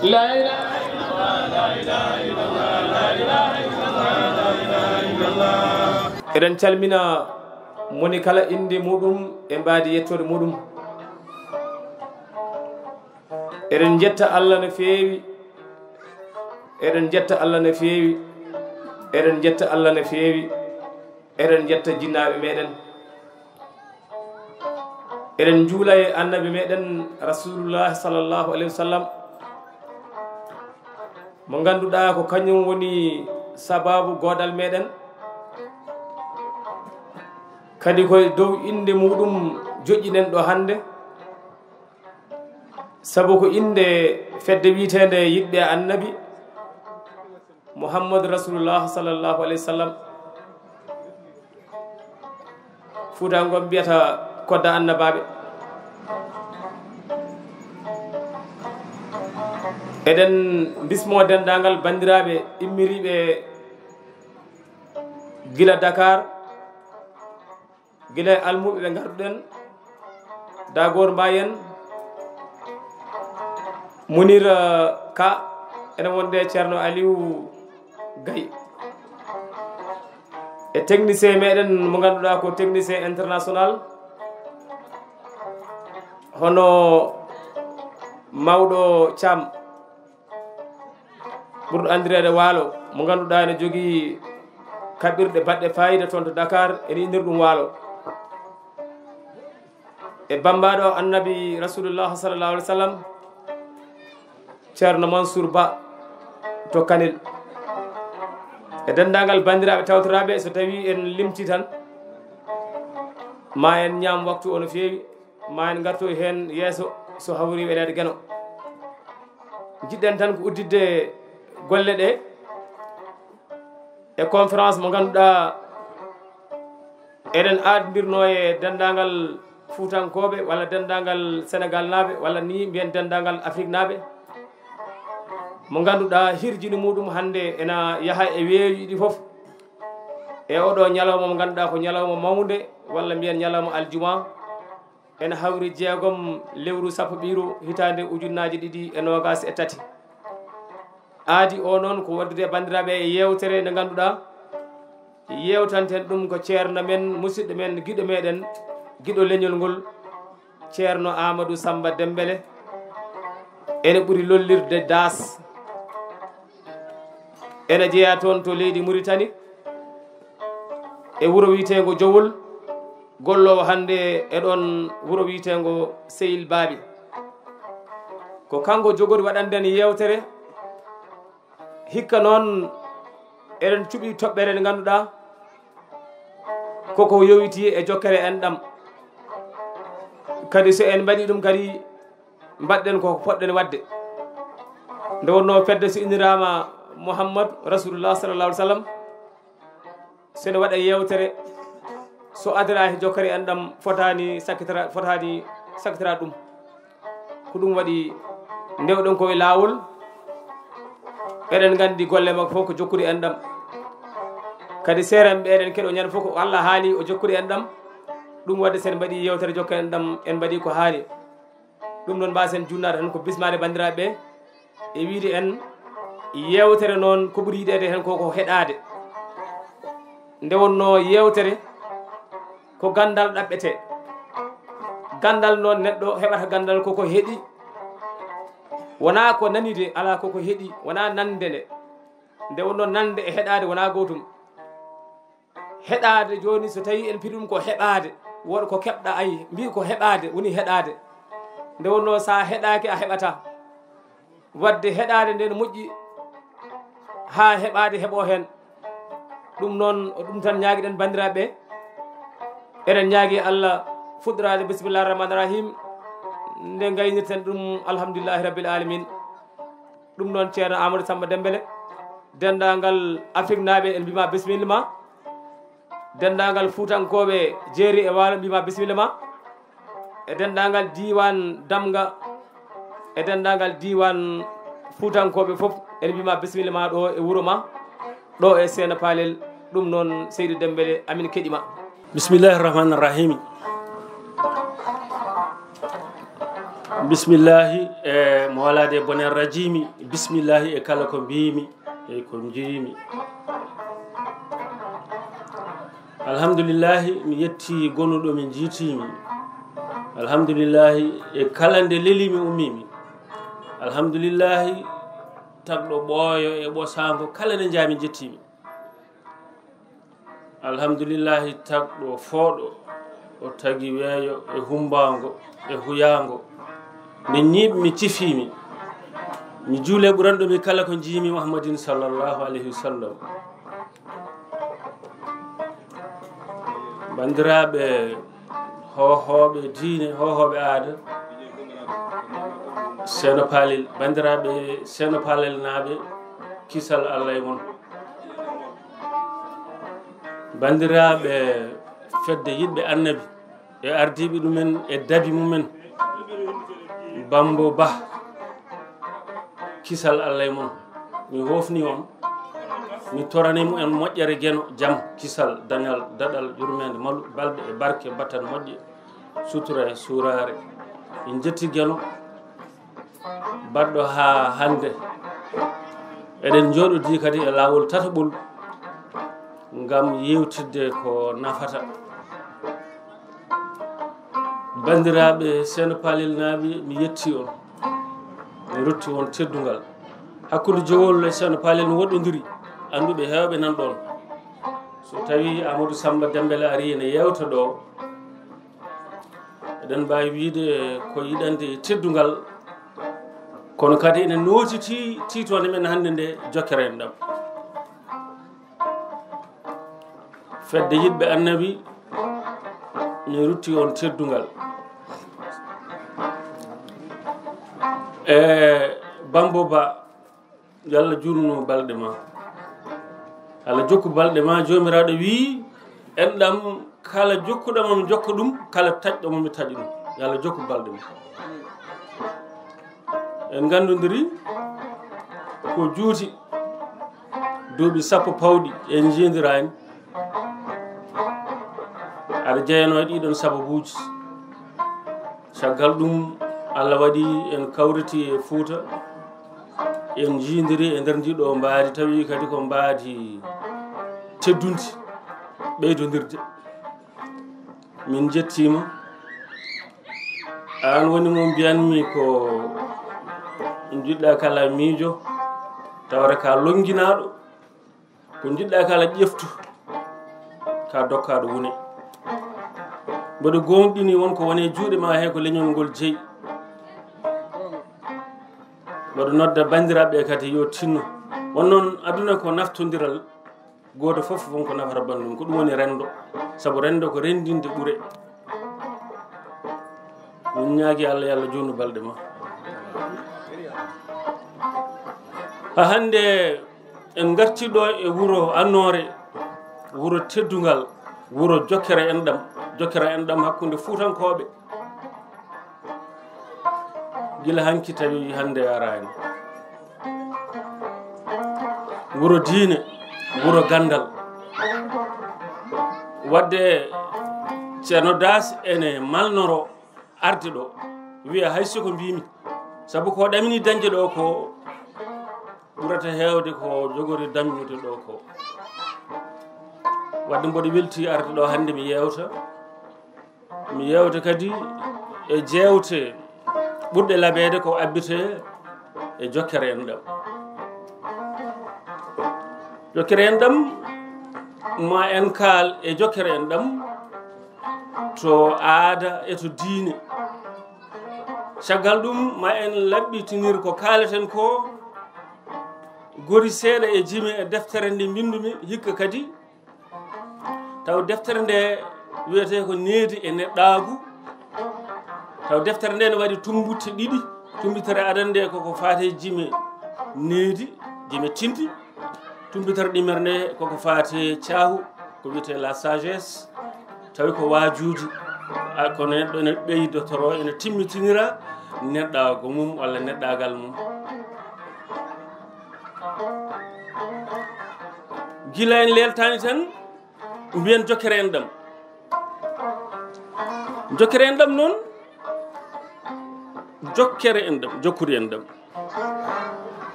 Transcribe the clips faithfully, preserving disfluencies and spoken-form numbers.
La ilaha illallah, la ilaha illallah, la ilaha illallah, la ilaha illallah. Eɗen calmina moni kala innde muɗum e mbaadi yettoode muɗum. Eɗen njetta Allah no feewi. Eɗen njetta Allah no feewi. Eɗen njetta Allah no feewi. Eɗen njetta jinnaaɓe meɗen. Eɗen njuula e Annabi meɗen Rasulullah sallallahu alayhi wa sallam, mo ngannduɗaa ko kañum woni sabaabu goodal meɗen. Kadi ko e dow innde muɗum joƴƴinen ɗo hannde, sabu ko innde fedde wiyeteende Yiɗɓe Annabi Muhammad Rasulullah sallallahu alayhi wa sallam. Fuutankoɓe mbiyata kodda annabaaɓe. Eɗen mbismoo denndaangal banndiraaɓe immiriiɓe gila Dakar, gila e almuɓe ɓe ngarduɗen, Dagor Mbayen, Munir, eh, Ka, ene wonde Ceerno Aliou Gaye. E technicien meɗen mo ngannduɗaa ko technicien international, hono mawɗo Thiam, ɓurɗo anndireede Waalo, mo ngannduɗaa ene jogii kaɓirɗe baɗɗe faayiida toon to Dakar, ene innir ɗum Waalo. E bammbaaɗo Annabi Rasulullah sallallahu alaihi wasallam, Ceerno Mansour Ba to Kanel. E denndaangal banndiraaɓe tawtoraaɓe, so tawii en limtii tan, ma en ñaam waktu o no feewi, ma en ngartoy heen yeeso so hawri weleede Geno. Njiɗɗen tan ko udditde golle ɗe e conférence mo ngannduɗaa eɗen aadondirnoo e denndaangal Fuutankooɓe walla denndaangal Senegaalnaaɓe walla ni mbiyen denndaangal Afriknaaɓe, mo ngannduɗaa hirjini muɗum hannde ena yaha e weeyo ɗi fof. E oɗo ñalawma mo ngannduɗaa ko ñalawma mawnde walla mbiyen ñalawma aljuma, ena hawri jeegom lewru sappo ɓiru hitaande ujunnaaje ɗiɗi e noogaas e tati. Aadi o noon ko waɗdude e banndiraaɓe e yeewtere nde ngannduɗaa yeewtanten ɗum ko ceerno men, musidɗo men, giɗo meɗen, giɗo leñol ngol, Ceerno Amadou Samba Dembele, ene ɓuri lollirde Daas, ene jeyaa toon to leydi Muritani, e wuro wiyeteengo Jowol, golloowo hannde e ɗoon wuro wiyeteengo Seyil Baabi. Ko kanko jogori waɗande en yeewtere. Hikka noon, eɗen cuɓi toɓɓere nde ngannduɗaa koko yowitii e jokkere enɗam. Kadi so en mbaɗii ɗum kadi, mbaɗɗen ko poɗɗen waɗde. Nde wonnoo fedde so inniraama Muhammad Rasulullah sallallahu alaihi wasallam, so ene waɗa yeewtere, so adaraa he jokkere enɗam, fotaani sakkitara, fotaani sakkitara ɗum. Ko ɗum waɗi ndewɗen ko e laawol. Eɗen nganndi golle makko fof ko jokkude enɗam. Kadi seerenɓe eɗen keɗo ñande fof ko Allah haali o jokkude enɗam. Ɗum waɗde so en mbaɗii yeewtere jokkere enɗam, en mbaɗii ko haali. Ɗum noon, mbaasen junnaade tan ko bismaade banndiraaɓe ɓe e wiyde en yeewtere noon ko ɓuri yiɗeede heen ko ko heɗaade. Nde wonnoo yeewtere ko ganndal ɗaɓɓetee. Ganndal noon neɗɗo heɓata ganndal ko ko heɗi. Wonaa ko nani de, alaa ko ko heɗi, wonaa nande nde. Nde wonnoo nande e heɗaade wonaa gootum. Heɗaade jooni, so tawii en pii ɗum ko heɓaade, won ko keɓɗa, ay, mbii ko heɓaade, woni heɗaade. Nde wonnoo so a heɗaaki a heɓataa. Waɗde heɗaade nden moƴƴi haa heɓaade heɓoo heen. Ɗum noon, ko ɗum tan ñaagiɗen banndiraaɓe ɓe. Eɗen ñaagi Allah fuɗɗoraade bismillahi rahmaani rahim, nde ngaynirten ɗum alhamdulillahi rabbil alamin. Ɗum noon, Ceerno Amadou Samba Dembele, denndaangal Afriknaaɓe en mbiima bisimilla ma. Denndaangal Fuutankooɓe jeeri e waalo mbiima bisimilla ma. E denndaangal diiwaan Damga, e denndaangal diiwaan Fuutankooɓe fof, en mbiima bisimilla ma ɗo e wuro ma, ɗo e Seena Paalel. Ɗum noon, Seydi Dembele, amin keɗima. Bismillahi rahmaani rahimi. Bismillahi e mo walade bonen rajimi. Bismillahi e kala ko mbimi e ko njimi. Alhamdulillahi, mi yetti gonuɗo mi jiitimi. Alhamdulillahi, e kala nde leli mi ummimi. Alhamdulillahi, tagɗo ɓooyo e ɓosaango kala nde njami jettimi. Alhamdulillahi, tagɗo fooɗo, o tagi weeyo e humbaango e huyaango. Nde ñiiɓmi cifimi, mi juule ɓuranɗo mi kala ko jiimi Muhammadin sallallahu alayhi wa sallam. Banndiraaɓe hoohooɓe diine, hoohooɓe aada, Seeno Palel, banndiraaɓe Seeno Palel naaɓe, kisal Allah e mon. Banndiraaɓe fedde yiɗɓe annabi e ardiiɓe ɗumen e dabi mumen, Bambo Bah, kisal Allah e mon. Mi hoofni on, mi torani mo en moƴƴere geno, jam, kisal, dañal, daɗal, yurmeende, malu, balɗe e barke, batan moƴƴe, sutura e suuraare. En jetti geno baɗɗo haa hannde. Eɗen njooɗodii kadi e laawol tataɓol ngam yeewtidde ko nafata. Banndiraaɓe Seeno Palel naaɓe, mi yetti on, mi rutti on teddungal. Hakkunde Jowol e Seeno Palel no woɗɗondiri, annduɓe heewɓe nan ɗoon. So tawii Amadou Samba Dembele arii ene yeewta ɗo, eɗen mbaawi wiyde ko yiɗande e teddungal, kono kadi ene nootiti tiitoonde men hannde nde, jokkere enɗam. Fedde yiɗɓe annabi, mi rutti on teddungal. E Bambo Ba, yo Allah juutnu balɗe ma. Allah jokku balɗe ma. Joomiraaɗo wii, enɗam kala jokkuɗo mo mi jokka ɗum, kala taƴɗo mo mi taƴa ɗum. Yo Allah jokku balɗe ma. En nganndondiri ko juuti duuɓi sappo pawɗi en njiidiraani. Aɗa jeyanoo e ɗiɗon sababuuji. Caggal ɗum, Allah waɗi en kawriti e Fuuta, en njiidiri e nder ndii ɗoo mbaadi, tawi kadi ko mbaadi teddundi, ɓeydondirde. Min njettiima. Aan woni mo mbiyanmi ko njiɗɗa kala miijo, tawata ka lonnginaaɗo, ko njiɗɗa kala ƴeftu, ka dokkaaɗo wune. Mboɗo gooŋɗini won ko woni e juuɗe ma he ko leñol ngol jeyi. Mboɗo nodda banndiraaɓe kadi yo tinno. Won noon, aduna ko naftondiral. Gooto fof won ko nafata banndum, ko ɗum woni renndo, sabu renndo ko renndinde ɓure. Min ñaagi Allah, yo Allah juutnu balɗe ma. Ha hannde en ngarti ɗo e wuro annoore, wuro teddungal, wuro jokkere enɗam, jokkere enɗam hakkunde Fuutankooɓe. Gila hanki tawi hannde araani. Wuro diine, wuro ganndal. Wadde Ceerno Daas ene malnoro arde ɗo, wiya hay soko mbimi, sabu ko ɗamini dañde ɗo ko ɓurata heewde ko jogori dañude ɗo ko. Wadde mboɗo welti arde ɗo hannde mi yeewta. Mi yeewta kadi e jeewte ɓurɗe labeede ko abbite e jokkere enɗam. Jokkere enɗam, ma en kaal e jokkere enɗam to aada e to diine. Caggal ɗum, ma en laɓɓitinir ko kaaleten ko, gori seeɗa e jime e deftere nde mbinndumi hikka kadi. Taw deftere nde wiyetee ko Needi e Neɗɗaagu. Taw deftere nde ne waɗi tumbutte ɗiɗi. Tumbitere adannde koko faati e jime needi, jime tindi. Tumbitere ɗimere nde koko faati e caahu, ko wiyetee la sagesse. Tawi ko waajuuji, a, kono neɗɗo ene ɓeydotoro, ene timmitinira neɗɗaagu mum walla neɗɗaagal mum. Gila en leeltaani tan, mbiyen jokkere enɗam. Jokkere enɗam noon, Jokkere enɗam, jokkude enɗam.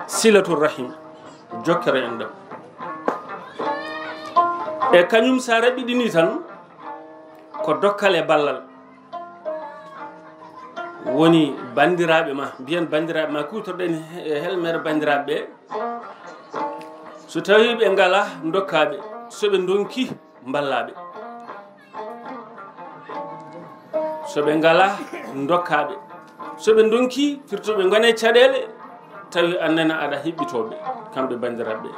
Silatul rahim, jokkere enɗam. E kañum, so a raɓɓiɗini tan, ko dokkal e ballal. Woni banndiraaɓe ma, mbiyen banndiraaɓe ma, kuutorɗen he-, helmere banndiraaɓe ɓe. So tawii ɓe ngalaa, ndokkaa ɓe. So ɓe ndonki, mballaa ɓe. So ɓe ngalaa, ndokkaa ɓe. So ɓe ndonki, firti ɓe ngoni e caɗeele, tawi aan nene aɗa heɓɓitoo ɓe, kamɓe banndiraaɓe ɓe.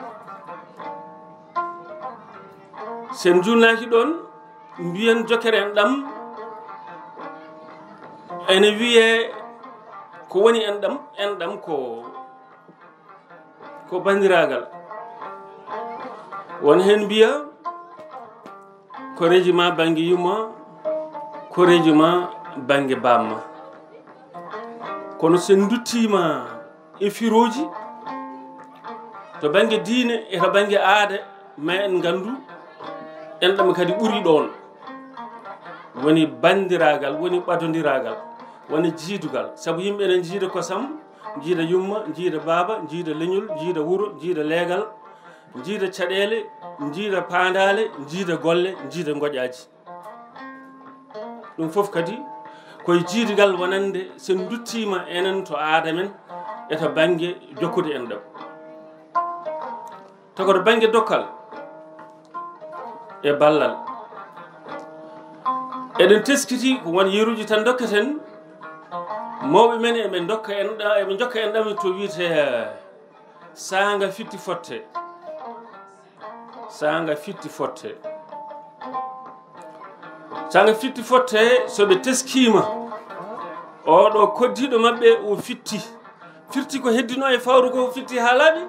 So en njuulnaaki ɗoon, mbiyen jokkere enɗam, ene wiyee ko woni enɗam, enɗam ko, ko banndiraagal. Won heen mbiya, koreeji ma bannge yumma, koreeji ma bannge baamma. Kono so en nduttiima e firooji, to bannge diine e to bannge aada, ma en nganndu enɗam kadi ɓuri ɗoon. Woni banndiraagal, woni ɓadondiraagal, woni jiidugal. Sabu yimɓe ene njiida kosam, njiida yumma, njiida baaba, njiida leñol, njiida wuro, njiida leegal, njiida caɗeele, njiida paandaale, njiida golle, njiida ngoƴaaji. Ɗum fof kadi ko e jiidugal wonande so en nduttiima enen to aada men e to bannge jokkude enɗam. Tawa to bannge dokkal e ballal. Eɗen teskiti ko won yeruuji tan ndokketen. Mawɓe men eɓe ndokka enɗa-, eɓe njokka enɗam to wiyetee saanga fitti fotte. Saanga fitti fotte. Saanga fitti fotte, so ɓe teskiima, oɗo koddiiɗo maɓɓe o fitti. Firti ko heddino e fawru ko, fitti haa laaɓi.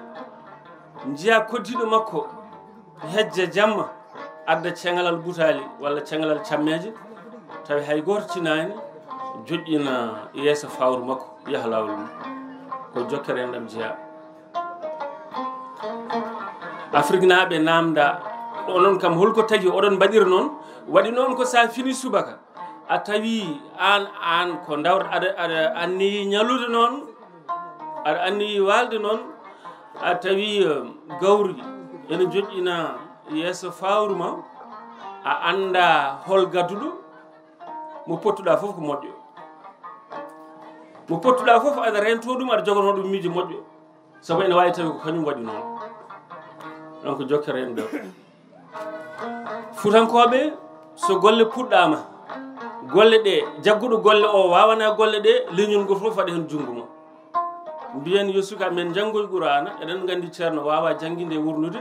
Njiya koddiiɗo makko hejja jamma, adda ceŋalal butaali walla ceŋalal cammeeje, tawi hay gooto tinaani, joƴƴina yeeso fawru makko, yaha laawol mum. Ko jokkere enɗam jeyaa. Afriknaaɓe naamnda, onon kam, holko tagi oɗon mbaɗira noon? Waɗi noon ko so a fini subaka, a tawi aan, aan ko ndawr-, aɗa, aɗa anniyi ñalude noon, aɗa anniyi waalde noon, a tawi, eh, gawri ene joƴƴina yeeso fawru ma, a annda hol gadduɗo, mo pottuɗa fof ko moƴƴo. Mo pottuɗa fof aɗa rento ɗum, aɗa jogono ɗum miijo moƴƴo. Sabu ene waawi tawi ko kañum waɗi noon. Donc, jokkere enɗam. Fuutankooɓe, so golle puɗɗaama, golle ɗe, jagguɗo golle o waawana golle ɗe, leñol ngol fof waɗa heen junngo mum. Mbiyen yo sukaaɓe men njanngoy Quraana, eɗen nganndi ceerno waawaa jannginde e wuurnude.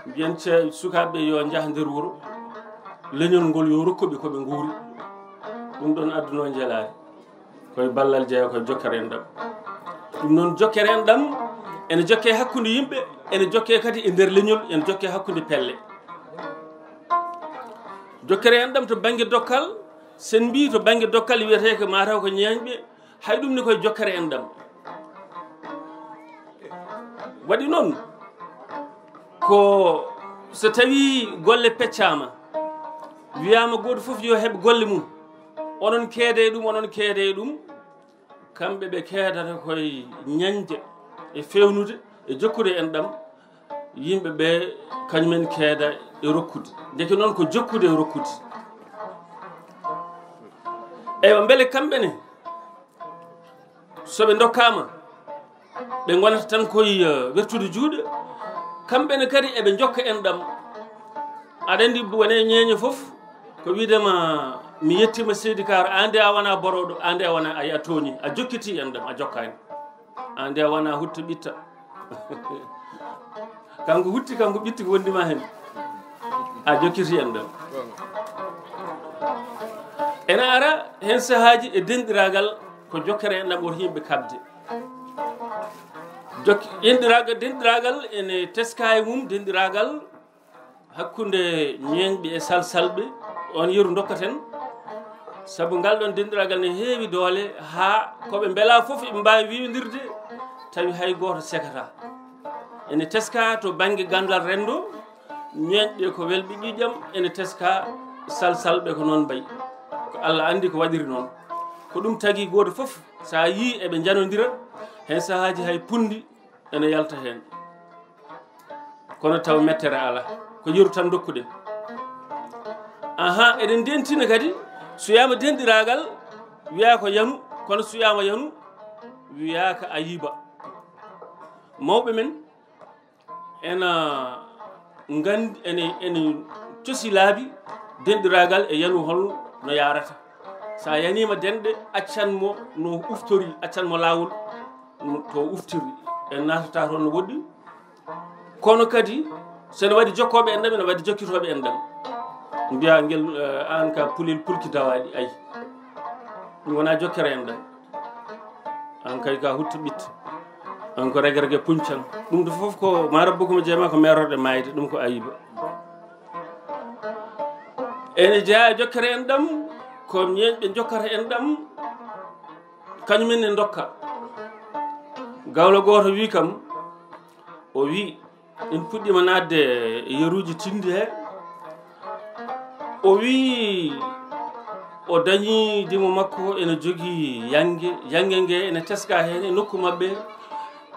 Mbiyen ce-, sukaaɓe yo njah nder wuro, leñol ngol yo rokku ɓe ko ɓe nguuri. Ɗum ɗoon aduna o njelaani. Koye ballal jeyaa, koye jokkere enɗam. Ɗum noon, jokkere enɗam ene jokkee hakkunde yimɓe, ene jokkee kadi e nder leñol, ene jokkee hakkunde pelle. Jokkere enɗam to bannge dokkal, so en mbii to bannge dokkal wiyetee ko mataw ko ñeeñɓe, hay ɗum ne koye jokkere enɗam. Waɗi noon, ko so tawii golle peccaama, wiyaama gooto fof yo heɓ golle mum, onon keede e ɗum, onon keede e ɗum, kamɓe ɓe keedata koye ñañde e feewnude e jokkude enɗam, yimɓe ɓe kañumen keeda e rokkude. Ndeke noon ko jokkude e rokkude. Eywa, mbele kamɓe ne, so ɓe ndokkaama, ɓe ngonata tan koye, eh, wertude juuɗe. Kamɓe ne kadi eɓe njokka enɗam. Aɗa anndi, wone ñeeñe fof, ko wiide ma, "Mi yettiima Seydi Kaar, aan de a wona borooɗo, aan de a wona, a, a tooñi, a jokkiti enɗam, a jokkaani. Aan de a wona hutto ɓitta." Kanko hutti, kanko ɓitti ko wondi ma heen. A jokkiti enɗam. Ene ara heen sahaaji e denɗiraagal ko jokkere enɗam woto yimɓe kaɓde. Jok-, denɗiraagal, denɗiraagal ene teska e mum, denɗiraagal hakkunde ñeeñɓe e salsalɓe, oon yeru ndokkaten, sabu ngal ɗoon denɗiraagal ne heewi doole, haa ko ɓe mbelaa fof eɓe mbaawi wiiwndirde, tawi hay gooto sekataa. Ene teska to bannge ganndal renndo, ñeeñɓe ko welɓe ƴiiƴam, ene teska salsalɓe ko noon mbayi. Ko Allah anndi ko waɗiri noon. Ko ɗum tagi gooto fof So a yii eɓe njanondira, heen sahaaji hay punndi ene yalta heen. Kono taw mettere alaa, ko yeru tan ndokkuɗen. Aha, eɗen ndentina kadi, so wiyaama denɗiraagal, wiyaa ko yanu, kono so wiyaama yanu, wiyaa ko ayiba. Mawɓe men ena nganndi, ene, ene cosi laabi denɗiraagal e yanu holno no yaarata. So a yaniima denɗe, accan mo no uftori, accan mo laawol to uftiri. En naatata toon no woɗɗi. Kono kadi, so ene waɗi jokkooɓe enɗam, ene waɗi jokkitooɓe enɗam. Mbiya ngel, eh, aan ka pulel pulki dawaaɗi, ayi. Ɗum wonaa jokkere enɗam. Aan kay ka hutto ɓitte. Aan ko regerege puñcan. Ɗum ɗo fof ko ma rabbuka mo jeema ko meerorɗe maayde, ɗum ko ayiba. Ene jeyaa e jokkere enɗam, ko ñeeñɓe jokkata enɗam, kañum en ne ndokka. Gawlo gooto wi kam, o wi, en puɗɗiima naatde e yeruuji tinndi he. O wi, o dañi dimo makko ene jogii yannge, yannge nge ene teska heen e nokku maɓɓe.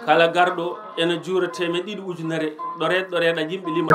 Kala garɗo ene juura teemeɗɗe ɗiɗi ujunere, ɗoreeɗ, ɗoreeɗa yimɓe lima.